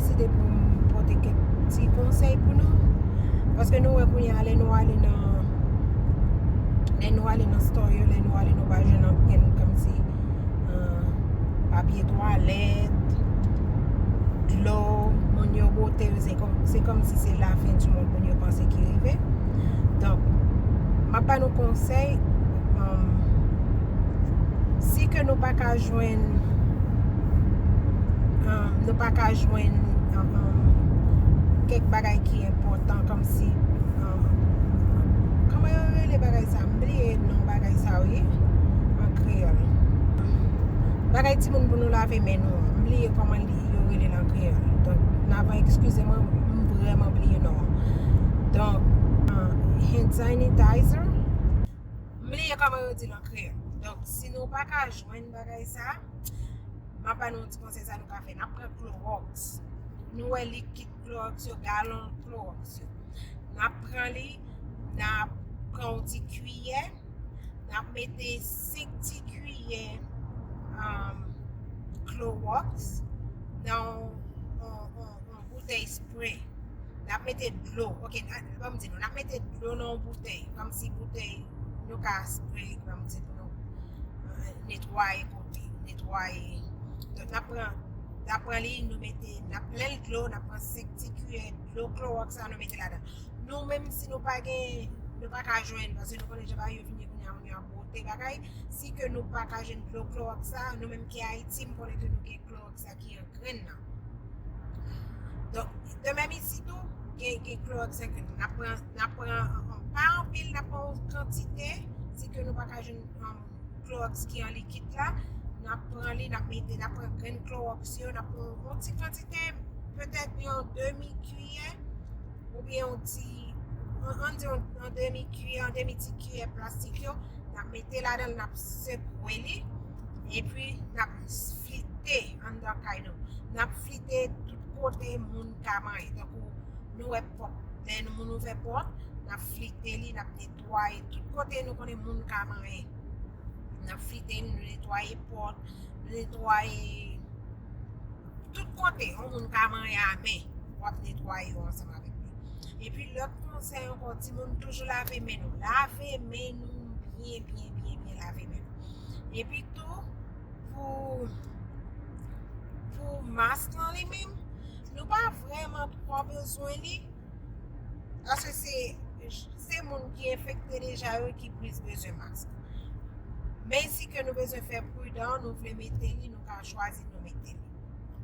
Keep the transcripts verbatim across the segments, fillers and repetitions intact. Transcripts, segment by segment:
Deside pou m pote kèk ti konsèy pou nou. Paske nou wè kounye a, lè nou ale nan, lè nou ale nan store yo, lè nou ale, nou pa jwenn ankenn kòmsi, euh, papye twalèt, dlo, moun yo bwote yo, se kòm, se kòmsi se lafen di mond moun yo panse ki rive. Donk, m ap ba nou konsèy, um, si ke nou pa ka jwenn, um, nou pa ka jwenn, um, um, kèk bagay ki enpòtan, kòmsi, um, kòman yo rele bagay sa? M bliye non bagay sa, wi, an kreyòl. Bagay timoun pou nou lave men nou an. M bliye kòman li, yo rele l an kreyòl. Donk, navan eskize mwen, m vrèman bliye non an. Donk, uh, hand sanitizer. M bliye kòman yo di l an kreyòl. Donk, si nou pa ka jwenn bagay sa, m ap ba nou yon ti konsèy sa nou ka fè. N ap pran Clorox. Nou wè likid Clorox yo, galon Clorox yo. N ap pran li, n ap pran yon ti kiyè, n ap mete senk ti kiyè, um, Clorox nan yon, yon, yon, yon boutèy spray. N ap mete dlo, ok, n a, ban m di nou, n ap mete dlo nan yon boutèy, kòmsi boutèy nou ka spray, ban m di pou nou, euh, netwaye kote, netwaye. Donk, n ap pran, n ap pran li, nou mete, n ap plen l dlo, n ap pran senk ti kiyè dlo Clorox la, nou mete ladan. Nou menm, si nou pa gen, nou pa ka jwenn, paske nou konnen jan bagay yo vin ye kounye a, moun yo ap bwote bagay, si ke nou pa ka jwenn dlo Clorox sa, nou menm ki Ayiti, m konnen ke nou gen Clorox sa ki an grenn nan. Donk, de menm isi tou, gen, gen Clorox an grenn. N ap pran, n ap pran, um, pa anpil, n ap pran yon kantite, si ke nou pa ka jwenn, um, Clorox ki an likid la, n ap pran li, n ap mete, n ap pran grenn Clorox yo, n ap pran yon ti kantite, petèt yon demi kiyè, oubyen yon ti, an, ann di yon, yon demi kiyè, yon demi ti kiyè plastik yo, n ap mete ladan l, n ap sekwe li, epi n ap flite anndan kay nou. N ap flite tout kote moun ka manyen. Tankou nou wè pòt, lè nou moun ouvè pòt, n ap flite li, n ap netwaye tout kote nou konnen moun ka manyen. N ap flite li, nou netwaye pòt, nou netwaye tout kote yon moun ka manyen a men, w ap netwaye yo ansanm avèk li. Epi lòt konsèy ankò, timoun, toujou lave men nou. Lave men nou byen, byen, byen, byen lave men nou. Epi tou, pou, pou mask lan li menm, nou pa vrèman twò bezwen li. Paske se, se moun ki enfekte deja yo ki plis bezwen mask. Men si ke nou bezwen fè pridan, nou vle mete li, nou ka chwazi nou mete li.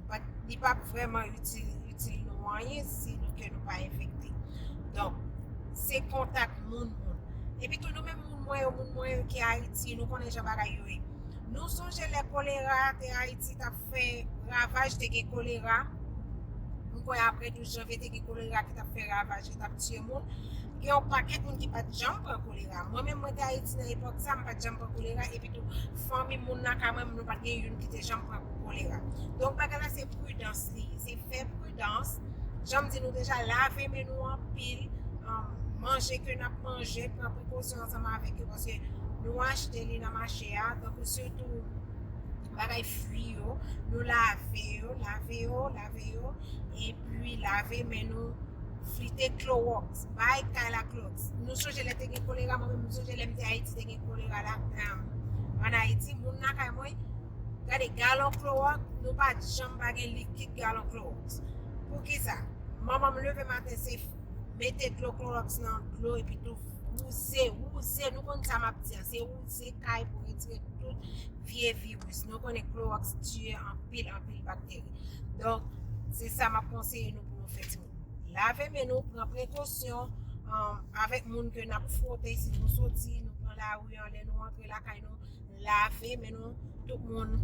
But li p ap vrèman itil, itil nou anyen si nou ke nou pa enfekte. Donk, se kontak moun moun. Epi tou nou menm moun mwen yo, moun mwen yo ki Ayiti, nou konnen jan bagay yo ye. Nou sonje lè kolera te Ayiti t ap fè ravaj, te gen kolera. M kwè apre douz janvye te gen kolera ki t ap fè ravaj, ki t ap tiye moun. Gen yon pakèt moun ki pa t janm pran kolera. Mwen menm, mwen te Ayiti nan epòk sa, m pa t janm pran kolera. Epi tou, fanmi moun nan ka mwen, nou pa t gen youn ki te janm pran kolera. Donk, bagay la se pridans li ye. Se fè pridans. Jan m di nou deja, lave men nou anpil. Um, manje ke n ap manje, pran prekosyon ansanm avèk yo, paske nou achte li nan mache a. Donk, sitou bagay fri yo, nou lave yo, lave yo, lave yo, epi lave men nou, flite Clorox, bay kay la Clorox. Nou sonje lè te gen kolera, mwen menm, m sonje lè m te Ayiti, te gen kolera la, um, ann Ayiti, moun nan kay mwen, gade galon Clorox, nou pa t janm pa gen likid galon Clorox. Poukisa? Manman m leve maten, se mete dlo Clorox nan dlo, epi tou wouze, wouze, nou konn sa m ap di a, se wouze kay pou retire tout vye viris. Nou konnen Clorox tiye anpil, anpil bakteri. Donk, se sa m ap konseye nou pou nou fè, timoun. Lave men nou, pran prekosyon, um, avèk moun ke n ap fwote si nou soti, nou pran lari an, lè nou antre lakay nou, lave men nou, tout moun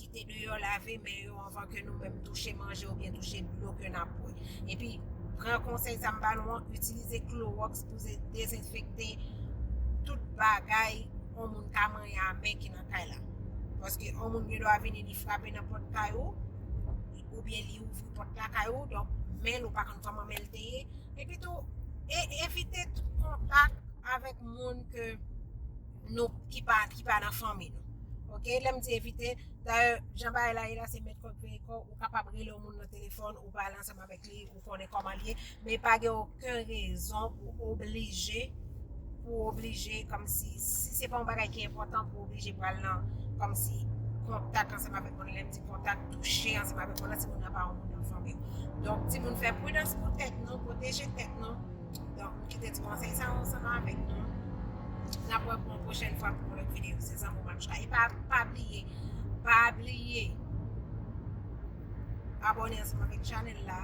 ki te deyò lave men yo anvan ke nou menm touche manje oubyen touche dlo ke n ap bwè. Epi, pran konsèy sa m ba nou an, itilize Clorox pou ze-, dezenfekte tout bagay yon moun ka manyen a men ki nan kay la. Paske yon moun gen dwa vini, li frape nan pòt kay ou, oubyen li ouvri pòt lakay ou, donk men l ou pa konn kòman men l te ye. Epi tou, e, evite tout kontak avèk moun ke nou, ki pa, ki pa nan fanmi nou. Ok, lè m di evite, dayè, jan bagay la ye la, se mèt kò k veye kò, ou kapab rele yon moun nan telefòn, ou pale ansanm avèk li, ou konnen kòman l ye, men pa gen okenn rezon pou oblije, pou oblije, kòmsi, si se pa yon bagay ki enpòtan, pou oblije pral nan, kòmsi, kontak ansanm avèk moun. Lè m di kontak, touche ansanm avèk moun nan, si moun nan pa yon moun nan fanmi w. Donk, timoun, fè pridans pou tèt nou, pwoteje tèt nou. Donk, m kite ti konsèy sa ansanm avèk nou. N ap wè pou yon pwochèn fwa pou yon lòt videyo. Se zanmi w Manouchka. E pa, pa bliye, pa bliye abòne ansanm avèk chanèl la.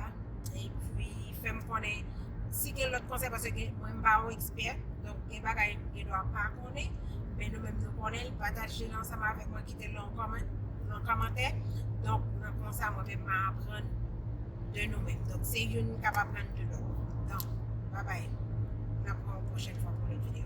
Epi, fè m konnen si gen lòt konsèy, paske gen, mwen, m pa yon ekspè. Donk, gen bagay m gen dwa pa konnen. Men nou menm, nou konnen l. Pataje l ansanm avèk mwen, kite l nan yon kòman-, nan yon kòmantè. Donk, nan konsa, mwen menm, m a aprann de nou menm. Donk, se youn k ap aprann de lòt. Donk, babay. N ap wè yon pwochèn fwa pou yon lòt videyo.